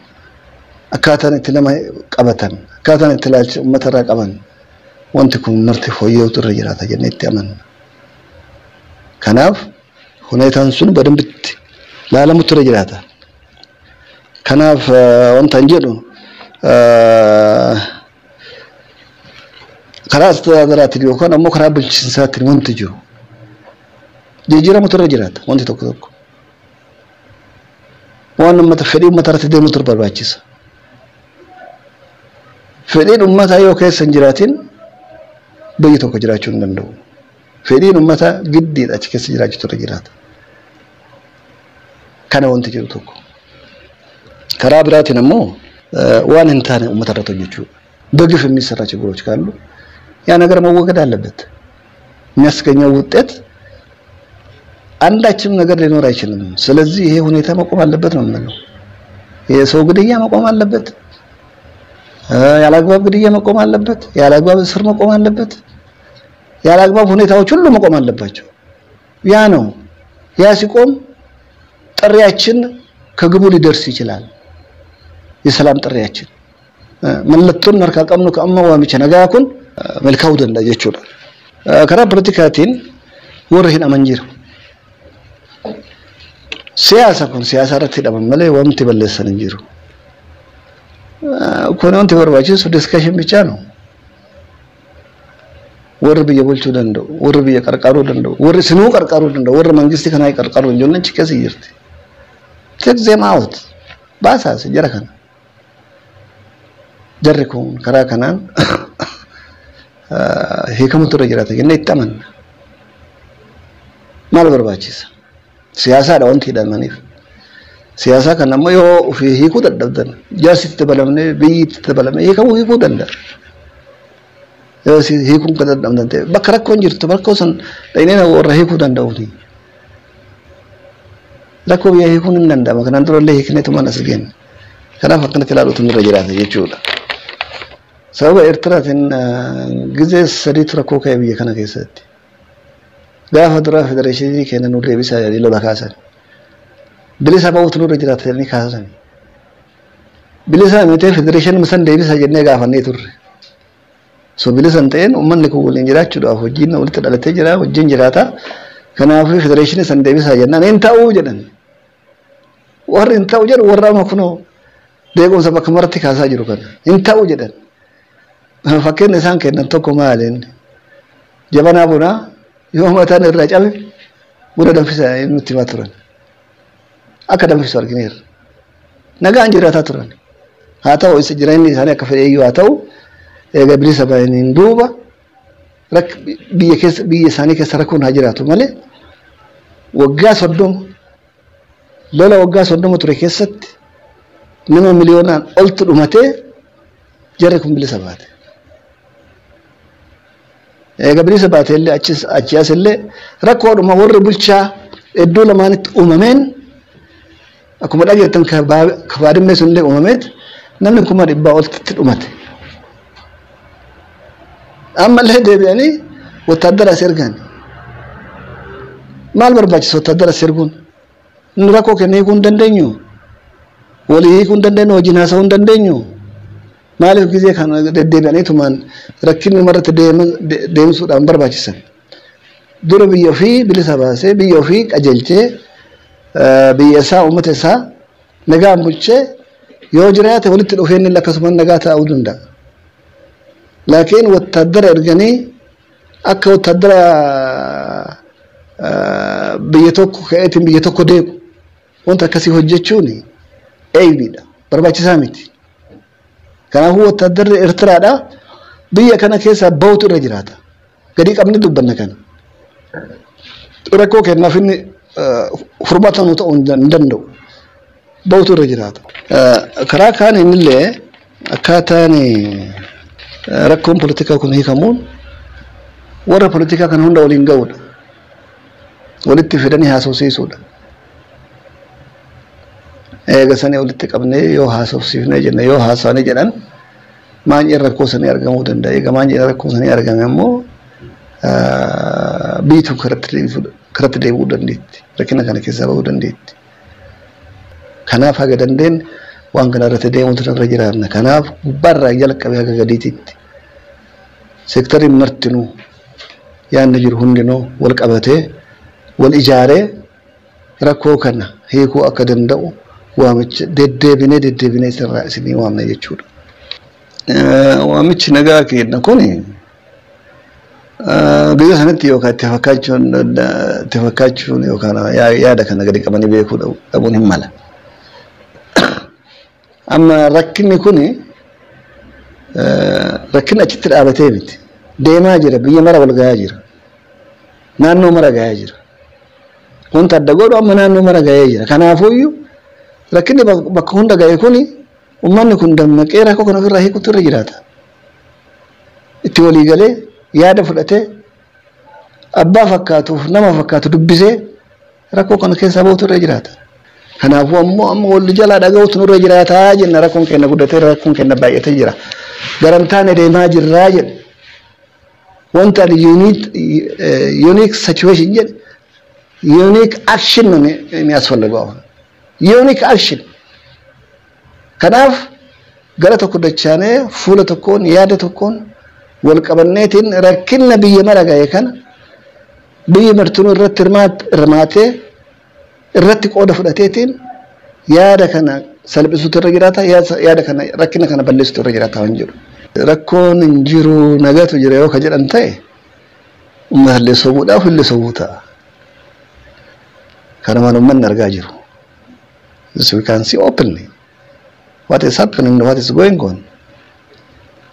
akkaataan itti nama qabatan, akkaataan itti ilaalcha uummata irraa qaban, wanti kun marti fooyya'uutu irra jiraata jennee itti amanna. Kanaaf huneetaan sun badambitti laalamutu irra jiraata. Kanaaf wanta hin jedhu karaa astaadaraatiin yookaan ammoo karaa bulchiinsaatiin wanti jiru jijjiiramutu irra jiraata wanti tokko tokko. Waan uummata fedhii uummata irratti deemutu barbaachisa. Fedhiin uummataa yoo keessa hin jiraatin biyyi tokko jiraachuu hin danda'u. Fedhiin uummataa giddiidha achi keessa jiraachuutu irra jiraata. Kana wanti jiru tokko. Karaa biraatiin ammoo waan hin taane uummata irratti hojjechuudha. በግፍ የሚሰራ ችግሮች ካሉ ያ ነገር መወገድ አለበት። የሚያስገኘው ውጤት አንዳችም ነገር ሊኖር አይችልም። ስለዚህ ይሄ ሁኔታ መቆም አለበት ነው የምንለው። የሰው ግድያ መቆም አለበት። ያላግባብ ግድያ መቆም አለበት። ያላግባብ እስር መቆም አለበት። ያላግባብ ሁኔታዎች ሁሉ መቆም አለባቸው። ያ ነው። ያ ሲቆም ጥሪያችን ከግቡ ሊደርስ ይችላል። የሰላም ጥሪያችን mallattoon harkaa qabnu ka amma waamicha nagaa kun milkaa'uu danda'a jechuudha. Karaa politikaatiin warri hidhaman jiru. Siyaasa kun siyaasa irratti hidhaman malee wanti balleessan hin jiru. Kun wanti barbaachisu discussion bichaa ነው. Warri biyya bulchuu danda'u, warri biyya qarqaaruu danda'u, warri sinuu qarqaaruu danda'u, warri mangistii kanaa qarqaaruu ijoolleen achi keessa jirti. Take them out. Baasaas jara kana. Jarri kun karaa kanaan hiikamutu irra jiraata jennee itti amanna. Maal barbaachisa? Siyaasaadha wanti hidhamaniif. Siyaasaa kana ammoo yoo ofii hiikuu dadhabdan jaarsi itti dabalamnee biyyi itti dabalamee hiikamuu hiikuu danda'a. Yoo hiikuun kan dadhabdan ta'e bakka rakkoon jirtu rakkoo san dhaynee warra hiikuu danda'uuni. Rakkoo biyya hiikuun hin danda'ama. Kanaan durallee hiikneetumaan as geenne. Kanaaf akkanatti ilaaluutu nurra jiraata jechuudha. Sababa Eertiraatiin gizee sadiitu rakkoo ka'e biyya kana keessatti. Gaafa duraa federeeshinii keenya nu deebisaa jedhanii lola kaasan. Bilisa ba'uutu nurra jiraata jedhanii kaasan. Bilisa mitee federeeshinii san deebisaa jennee gaafannee turre. So bilisa hin ta'in uummanni kun waliin jiraachuudhaaf hojiin walitti dhalatee jira hojiin jiraata. Kanaafuu federeeshinii san deebisaa jennaan hin ta'uu jedhan. Warri hin ta'u jedhu warra amma kunoo beekumsa bakka maratti kaasaa jiru kana hin ta'u jedhan. Fakkeenya isaan kennan tokko maaliin jabanaa bunaa yoo mataan irraa cabe buna danfisaa nutti himaa turan. Akka danfisu argineerra. Nagaan jiraataa turan. Haa ta'u isa jireenyi isaanii akka fedhe iyyuu haa ta'u eega bilisa bahaniin duuba biyya keessa biyya isaanii keessa rakkoon haa jiraatu malee waggaa 30 lola waggaa 30 ture keessatti nama miliyoonaan oltu dhumatee jarri kun bilisa baate. Eega bilisa baate illee achi as illee rakkoodhuma warri bulchaa iddoo lamaanitti uumameen akkuma dhageettan kabaadimmee sun illee uumameet namni 100,000 oltitti dhumate. Ammallee deebi'anii wotaadara as ergan. Maal barbaachisa wotaadara as erguun? Nu rakkoo keenya hiikuu hin dandeenyu. Walii hiikuu hin dandeenyu, wajjin haasa'uu hin dandeenyu. Maaliif gizee kana deddeebi'aniitumaan rakkinni umarratti deemsuudhaan barbaachisan? Dura biyya ofii bilisa baasee biyya ofii qajeelchee biyya isaa uummata isaa nagaan bulchee yoo jiraate walitti dhufeen inni akkasumas nagaa ta'uu danda'a. Laakiin wotaadara erganii akka wotaadara biyya tokko ka'eetiin biyya tokko deemu wanta akkasii hojjechuun eeybiidha. Barbaachisaa miti. Kanaafuu wotaaddarri Eertiraadha biyya kana keessaa bahutu irra jiraata. Gadi qabni dubbanna kana. Rakkoo kennaaf inni furmaata nu ta'uu hin danda'u. ba'utu irra jiraata. Karaa kaan innillee akkaataan rakkoon poolitikaa kun hiikamuun warra poolitikaa kana hunda waliin ga'uudha. Walitti fidanii haasofsiisuudha. Eega sanii walitti qabnee yoo haasofsiifnee jenne, yoo haasa'anii jedhan, maanyiin rakkoo sanii argamuu danda'a. Eega maanyiin rakkoo sanii argame immoo biyyi tun karatti deebi'uu dandeetti. Rakkina kana keessaa bahuu dandeetti. Kanaaf haga dandeenye waan kana irratti deemuutu irra jiraanna. Kanaaf gubbaarraa jalqabee haga gadiititti seektariin martinuu, yaadni jiru hundinuu wal qabatee wal ijaaree rakkoo kana hiikuu akka danda'u waamicha deddeebinee deddeebinee isirraa isinii waamna jechuudha. Waamichi nagaa kenna kuni biyya sanatti yookaan itti fakkaachuun yookaan yaada kana gadi qabanii beekuu dhabuun hin mala. Amma rakkinni kuni rakkinni achitti dhaabatee miti. Deemaa jira, biyya mara wal gahaa jira. Naannoo mara gahaa jira. Wanta adda godhu amma naannoo mara gahee jira. Kanaafuyyuu rakkinni bakka hunda gahe kuni uummanni kun dammaqee rakkoo kana ofirraa hiikutu irra jiraata. Itti walii galee, yaada fudhatee, abbaa fakkaatuuf nama fakkaatu dubbisee rakkoo kana keessaa bahutu irra jiraata. Kanaafuu ammoo amma walli jalaa dhaga'utu nurra jiraataa jenna. Rakkoon keenya guddatee, rakkoon keenya baay'atee jira. Garamtaan deemaa jirraa jedhe. Wanta ani unique situation jedhe, unique action ነው የሚያስፈልገው አሁን፣ unique action. Kanaaf gara tokko dachaanee, fuula tokkoon, yaada tokkoon wal qabanneetiin rakkina biyya mara gahe kana biyyi martinuu irratti hirmaatee, irratti qooda fudhateetiin yaada kana salphisuutu irra jiraata, yaada kana, rakkina kana balleessuutu irra jiraata waan jedhu. Rakkoon hin jiru, nagatu jira yoo ka jedhan ta'e, uummata illee sobuudhaaf illee sobuu ta'a. Kanumaan uummanni argaa jiru. This we can see openly what is happening, what is going on.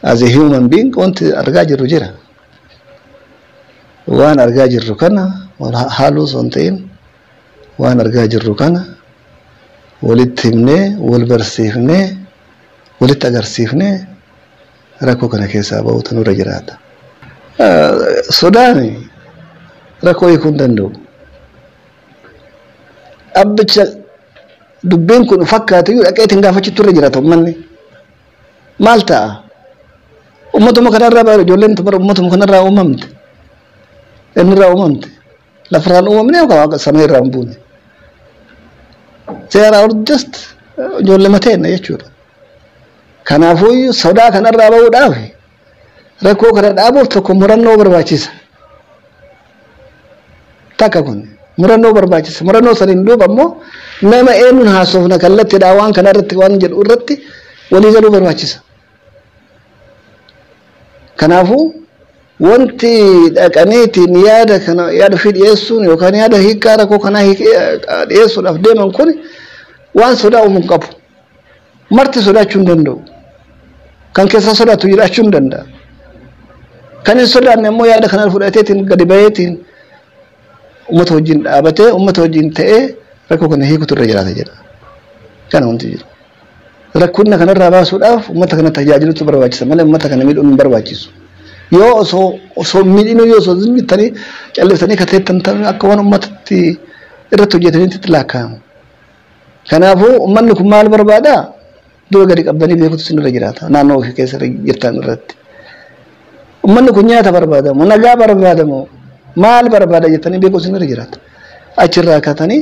As a human being wanti argaa jirru jira. Waan argaa jirru kana wal haaluu osoo hin ta'in, waan argaa jirru kana walitti himnee, wal barsiifnee, walitti agarsiifnee rakkoo kana keessaa bahuutu nurra jiraata. Sodaan rakkoo hiikuu hin danda'u. Abbicha dubbiin kun fakkaatu iyyuu dhaqee ittiin gaafachuutu irra jiraata uummanni. Maal ta'a? Uummatuma kanarraa bara ijoolleen bara uummatuma kanarraa uumamte. Innirraa uumamte. Lafarraan uumamne yookaan waaqa samii irraa hin buune. They are all just ijoollee mateenna jechuudha. Kanaafuu sodaa kanarraa bahuudhaaf, rakkoo kana dhaabuuf tokko murannoo barbaachisa. Takka kun murannoo barbaachisa. Murannoo saniin duuba ammoo nama eenyuun haasofna kallattiidhaa waan kana irratti waan jedhu irratti walii galuu barbaachisa. Kanaafuu wanti dhaqaniitiin yaada kana, yaada ofii dhiyeessuun yookaan yaada hiikaa rakkoo kanaa dhiyeessuudhaaf deeman kun waan sodaa uumuu hin qabu. Marti sodaachuu hin danda'u. Kan keessa sodaatu jiraachuu hin danda'a. Kan hin sodaanne immoo yaada kana fudhateetiin gadi baheetiin uummata wajjin dhaabatee, uummata wajjin ta'ee rakkoo kana hiikutu irra jiraata jedha. Kana wanti jiru. Rakkina kanarraa baasuudhaaf uummata kana tajaajilutu barbaachisa malee uummata kana miidhuun hin barbaachisu. Yoo osoo miidhinuu, yoo osoo zimmittanii calliftanii kateettan ta'an, akka waan uummatatti irratti hojjetanitti lakkaa'amu. Kanaafuu uummanni kun maal barbaadaa? Dura gadi qabdanii beekutu isinirra jiraata naannoo ofii keessa jirtan irratti. Uummanni kun nyaata barbaadamu, nagaa barbaadamu, maal barbaada jettanii beekuu isinirra jiraata. Achirraa kaatanii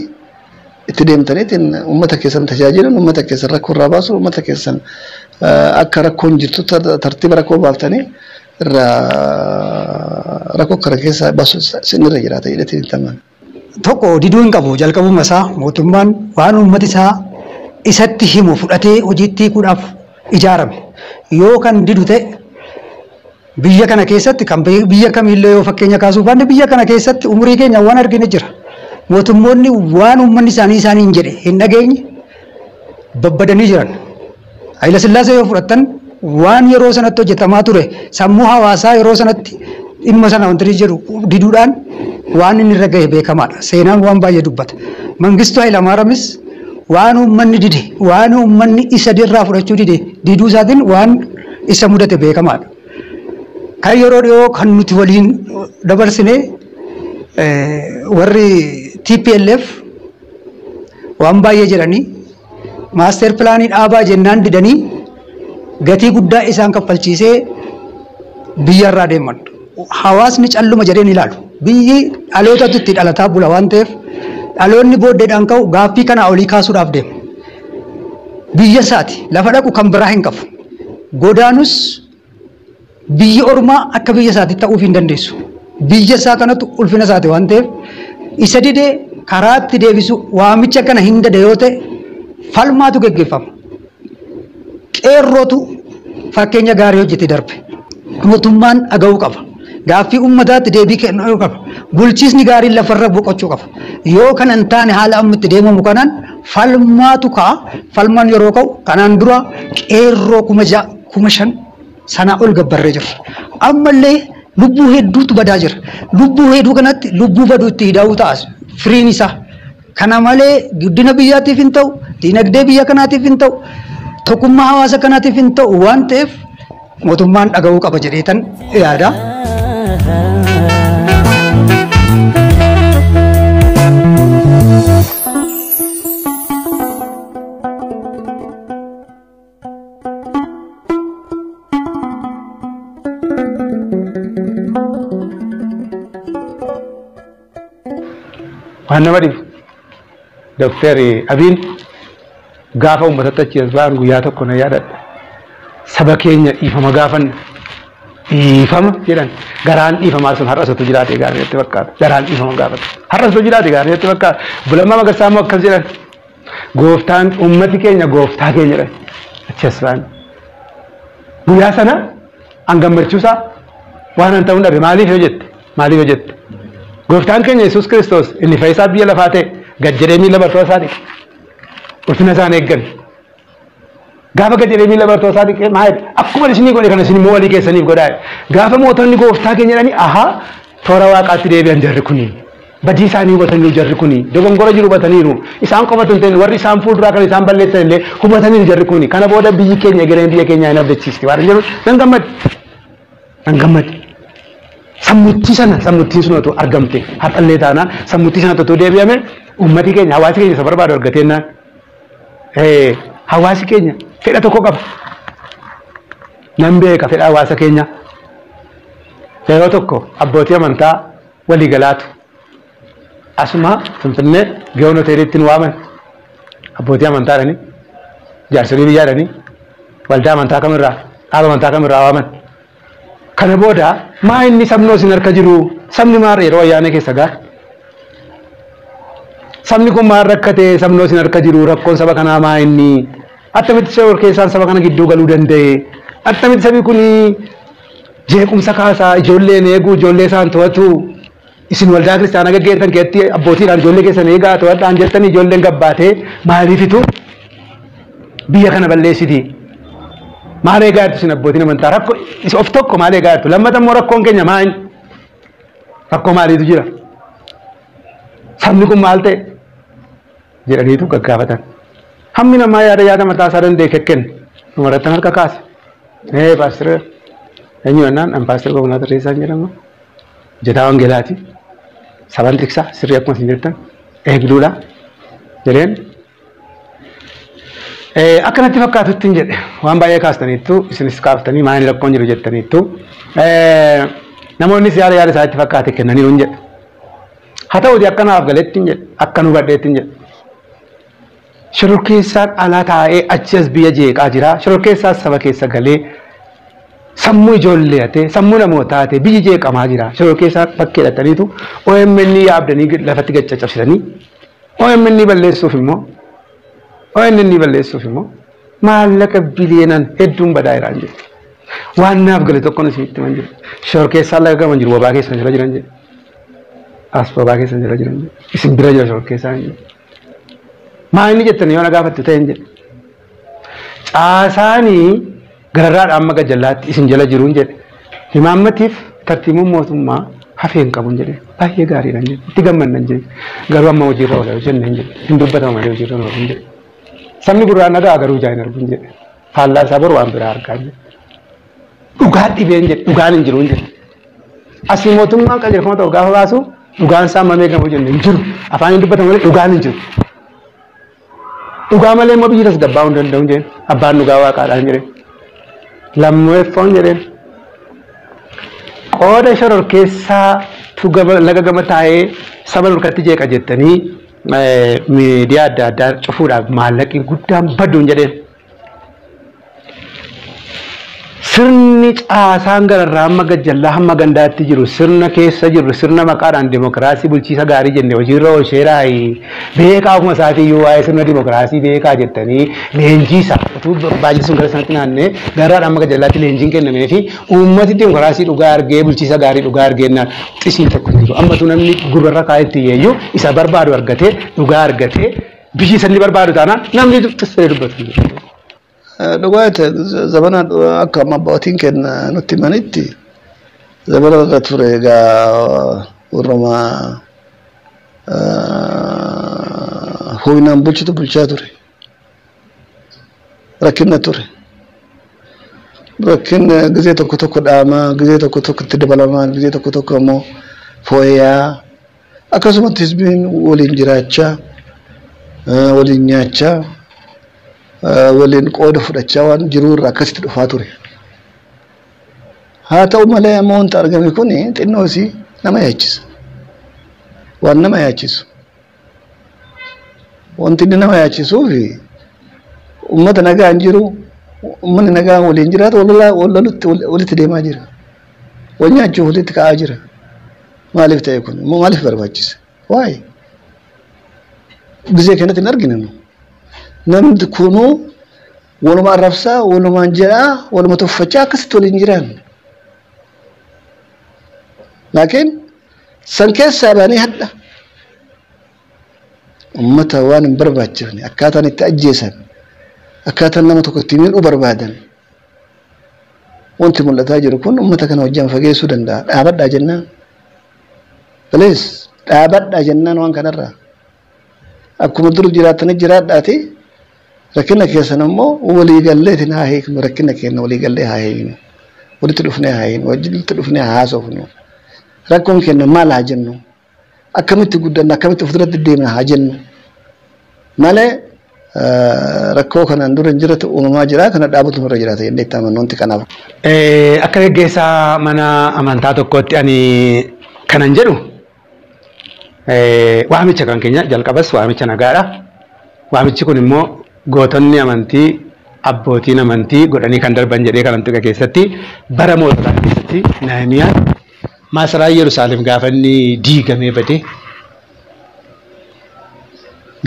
itti deemtaniitiin uummata keessan tajaajilan, uummata keessan rakkoo irraa baasu, uummata keessan akka rakkoon jirtu tartiiba rakkoo baaftanii irraa rakkoo kana keessaa baasu isinirra jiraata jedheetiin hin tamanu. Tokko diduu hin qabu. Jalqabuma isaa mootummaan waan uummati isaa isatti himu fudhatee hojiitti hiikuudhaaf ijaarame. Yoo kan didu ta'e, biyya kana keessatti kan biyya kamiillee yoo fakkeenya kaasuu baanne, biyya kana keessatti umurii keenya waan argine jira. Mootummoonni waan uummanni isaanii isaaniin jedhe hin dhageenye babbadanii jiran. Hayila Sillaasee yoo fudhattan, waan yeroo sanatti hojjetamaa ture, sammuu hawaasaa yeroo sanatti dhimma sana wanti jedhu diduudhaan waan inni irra gahe beekamaadha. Seenaan waan baay'ee dubbata. Mangistuu Hayilamaaramis Waan uummanni dide, waan uummanni isa dirraa fudhachuu dide, diduu isaatiin waan isa mudate beekamaadha. Kan yeroo dhiyoo kan nuti waliin dabarsine warri TPLF waan baay'ee jedhanii maaster pilaanii dhaabaa jennaan didanii gatii guddaa isaan kaffalchiisee biyyarraa deeman. Hawaasni calluma jedheen ilaalu. Biyyi dhalootatu itti dhalataa bula waan ta'eef dhaloonni booddeedhaan ka'u gaaffii kanaa olii kaasuudhaaf deema. Biyya isaati lafa dhaqu kan biraa hin qabu. Godaanus biyyi ormaa akka biyya isaatti ta'uuf hin dandeessu. Biyya isaa kanatu ulfina isaati waan ta'eef isa didee karaatti deebisu waamicha kana hin dade yoo ta'e falmaatu geggeeffama. Qeerrootu fakkeenya gaarii hojjete darbe. Mootummaan dhaga'uu qaba. Gaaffii uummataatti deebii kennuu qaba. Bulchiisni gaariin lafarra boqochuu qaba. Yoo kana hin taane haala amma itti deemamu kanaan falmaatu ka'a. Falmaan yeroo ka'u kanaan dura qeerroo 6,000 5,000 sanaa ol gabbarree jira. Ammallee lubbuu hedduutu badaa jira. Lubbuu hedduu kanatti lubbuu baduu itti hidhaa'uu ta'a firiin isaa. Kana malee guddina biyyaatiif hin ta'u, diinagdee biyya kanaatiif hin ta'u, tokkummaa hawaasa kanaatiif hin ta'u waan ta'eef mootummaan dhaga'uu qaba jedheetan yaada. Waan nama dhibu Dooktar Abiin gaafa uummatatti achi as ba'an guyyaa tokko na yaadadha. Saba keenya dhiifama gaafanna. Dhiifama jedhan garaan dhiifamaa sun har'a osoo jiraate gaarii natti fakkaata. Garaan dhiifama gaafata. Har'a osoo jiraate gaarii natti fakkaata. Bulammaa Magarsaa immoo akkas jedhan. Gooftaan uummati keenya gooftaa keenya jedhan. Achi as ba'an. Guyyaa sana an gammachuusaa waan an ta'uun dhabe maaliif yoo jette? Maaliif yoo jette? Gooftaan keenya Yesuus Kiristoos inni fayyisaa biyya lafaa ta'e gad jedhee miila bartoota isaa dhiqe. Ulfina isaan eeggan. Gaafa gad jedhee miila bartoota isaa dhiqe maal akkuma isinii godhe kana isin immoo walii keessaniif godhaa. Gaafa mootonni gooftaa keenya jedhanii ahaa toora waaqaatti deebi'an jarri kuni. Badii isaanii hubataniiru jarri kuni. Dogongora jiru hubataniiru. Isaan qofatu hin ta'in warri isaan fuulduraa kan isaan balleessan illee hubataniiru jarri kuni. Kana booda biyyi keenya egereen biyya keenyaa hin abdachiisti. Waan jedhu nan gammade. Nan gammade. Sammuttii sana sammuttiin sun otoo argamte har'allee taanaan sammuttii sana otoo deebi'ame uummati keenya hawaasi keenya isa barbaadu argateennaan hawaasi keenya fedha tokko qaba. Nan beeka fedha hawaasa keenya. Yeroo tokko abbootii amantaa walii galaatu asuma Finfinnee Giyoon hoteelitti nu waaman abbootii amantaa dhani jaarsolii biyyaa dhani waldaa amantaa kamirraa dhaaba amantaa kamirraa waaman. Kana booda maa inni sabni isin harka jiru sabni maal yeroo ayyaana keessa gaa sabni kun maal rakkate sabni isin harka jiru rakkoon saba kanaa maa inni attamitti shawar keessaan saba kana gidduu galuu danda'e attamitti sabi kun jeequmsa kaasaa ijoolleen eeguu ijoollee isaan to'atu isin waldaa kiristaanaa gaggeessan keessatti abbootiidhaan ijoollee keessan eegaa to'adhaan jettanii ijoolleen gabbaatee maaliifitu biyya kana balleessiti. Maal eegaa jirtu isin abbootiin amantaa rakkoo of tokko maal eegaa jirtu lammata immoo rakkoon keenya maal rakkoo maaliitu jira sabni kun maal ta'e jedhaniitu gaggaafatan. Hammi namaa yaada yaada mataa isaa danda'e kekkenne dhumarratti harka kaase. Ee paastira eenyu jennaan an paastira Gobanaa Tarreessaan jedhama. Hojjetaa wangeelaati. Saban tiksaa sirrii akkuma isin jettan eegduudha jedheen. Akkanatti fakkaatutti hin jedhe waan baay'ee kaastaniittu isinis kaaftanii maal rakkoon jiru jettaniittu namoonnis yaada yaada isaatti fakkaate kennaniiru hin jedhe. Haa ta'uuti akkanaaf galetti hin jedhe akka nu hubadheetti hin jedhe. Shororkeessaan alaa taa'ee achi as biyya jeeqaa jira. Shororkeessaan saba keessa galee sammuu ijoollee hatee sammuu namootaa hatee biyyi jeeqamaa jira. Shororkeessaan bakkee hidhataniitu OMN yaabdanii lafatti gad caccabsitanii OMN balleessuuf immoo OMN balleessuuf immoo maallaqa biliyoonaan hedduun badaa jiraan jedhe. Waan naaf gale tokkoon isinitti himan jedhe. Shororkeessaan laga gaman jiru wabaa keessa jala jiran jedhe. As wabaa keessa jala jiran jedhe. Isin bira jira shororkeessaan jedhe. Maa inni jettanii yoo na gaafatte ta'e hin jedhe. Caasaanii gararraadhaan amma gajallaatti isin jala jiruun jedhe. Himaammatiif tartiibuun mootummaa hafee hin qabuun jedhe. Baay'ee gaariidhaan jedhe. Itti gammannan jedhe. Garuu amma hojiirra oola jenne hin jedhe. Hin dubbatama malee hojiirra oola hin jedhe. Sabni gurraan nagaa garuu ijaan hin argu jedhe. Faallaa isaa boru waan biraa argaa jedhe. Dhugaa dhibeen jedhe dhugaan hin jiru jedhe. Asii mootummaan qajeelfama ta'u gaafa baasu dhugaan isaa mamee gamoo jenne hin jiru. Afaan hin dubbatamu malee dhugaan hin jiru. Dhugaa malee immoo biyyi tasgabbaa'uu hin danda'u jedheen. Abbaan dhugaa waaqaadhaan jedheen. Lammeeffoon jedheen. Qooda shororkeessaa laga gama taa'ee saba nurkatti jeeqa jettanii miidiyaa adda addaa cufuudhaaf maallaqni guddaan baduun jedheen. Sirni caasaan gararraa hamma gajjallaa hamma gandaatti jiru sirna keessa jiru sirna maqaadhaan dimokiraasii bulchiisa gaarii jenne hojiirra oolcheeraa beekaa ofuma isaatii iyyuu waa'ee sirna dimokiraasii beekaa jettanii leenjii isaa utuu baay'ee sun gara sanatti naannee gararraa hamma gajjallaatti leenjiin kennamee fi uummati dimokiraasii dhugaa argee bulchiisa gaarii dhugaa argeennaan xisiin tokko hin jiru. Ammatu namni gurrarra kaa'etti iyyuu isa barbaadu argatee dhugaa argatee biyyi sanni barbaadu taanaan namni xisee dubbatu. Dhugaati zamana akka amma abbootiin keenya nutti himanitti zamana irra ture egaa warruma humnaan bulchitu bulchaa ture. Rakkinna ture. Rakkinna gizee tokko tokko dhaamaa, gizee tokko tokko itti dabalamaa, gizee tokko tokko ammoo fooyyaa akkasumatti hizbiin waliin jiraachaa, waliin nyaachaa, waliin qooda fudhachaa waan jiruu irraa akkasitti dhufaa ture. Haa ta'u malee ammoo wanta argame kun xinnoo isii nama yaachisa. Waan nama yaachisu. Wanti inni nama yaachisuuf uummata nagaan jiru, uummanni nagaan waliin jiraatu wal walitti deemaa jira. Wal nyaachuuf walitti ka'aa jira. Maaliif ta'e kun? Immoo maaliif barbaachise? Waa'ee gizee kanatti hin arginu nu. Namni kunuu waluma arrabsaa, walumaan jedhaa, waluma tuffachaa akkasitti waliin jiraan. Laakiin san keessaa baanii hadha. Uummata waan hin barbaachifne akkaataan itti ajjeesan, akkaataan nama tokko itti miidhuu barbaadan. Wanti mul'ataa jiru kun uummata kana wajjin fageessuu danda'a. Dhaabadhaa jennaan. Please dhaabadhaa jennaan waan kanarraa. Akkuma dur jiraatanii jiraadhaati. Rakkina keessan ammoo walii galleetiin haa hiiknu, rakkina keenya walii gallee haa hiiknu, walitti dhufnee haa hiiknu, walitti dhufnee haa haasofnu. Rakkoon keenya maal haa jennu, akkamitti guddanna, akkamitti fuulduratti deemna haa jennu. Malee rakkoo kanaan dura hin jiratu uumamaa jira, kana dhaabatu irra jiraata jennee itti amannu wanti kanaaf. Akka geggeessaa mana amantaa tokkootti ani kanan jedhu waamicha kan keenya jalqabas waamicha nagaadha. Waamichi kun immoo gootonni amantii abbootiin amantii godhanii kan darban jedhee kan tuqe keessatti bara moototaa keessatti Nahimiyaan maasaraa Yerusaalem gaafa inni diigamee badee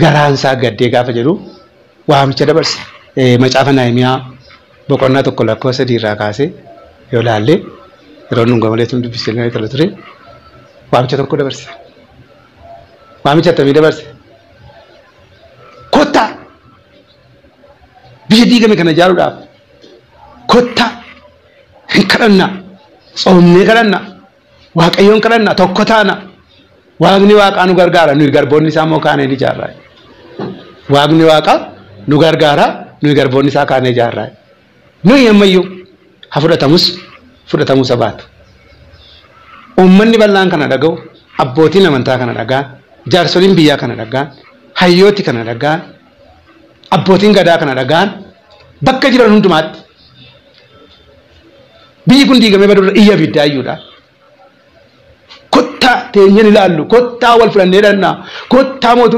garaan isaa gaddee gaafa jedhu waamicha dabarse. Macaafa Nahimiyaa boqonnaa 1 lakkoofsa 3 irraa kaasee yoo laalle yeroo nun gamalee tun dubbisee tola ture waamicha tokko dabarse. Waamicha akkamii dabarse? Kottaa biyya diigame kana ijaaruudhaaf kottaa hin kadhannaa, tsoomnee kadhannaa, waaqayyoon kadhannaa, tokko taana. Waaqni waaqaa nu gargaara, nuyi garboonni isaa immoo kaanee ijaarraa. Waaqni waaqaa nu gargaara, nuyi garboonni isaa kaanee ijaarraa. Nuyi ammayyuu haa fudhatamus fudhatamus baatu. Uummanni bal'aan kana dhaga'u, abbootiin amantaa kana dhaga'an, jaarsoliin biyyaa kana dhaga'an, hayyooti kana dhaga'an, abbootiin gadaa kana dhaga'an bakka jiran hundumaatti biyyi kun diigamee badurra iyya abiddaa iyyuudha. Kottaa teenyeen ilaallu, kottaa wal fudhannee dhannaa, kottaa mootummaa.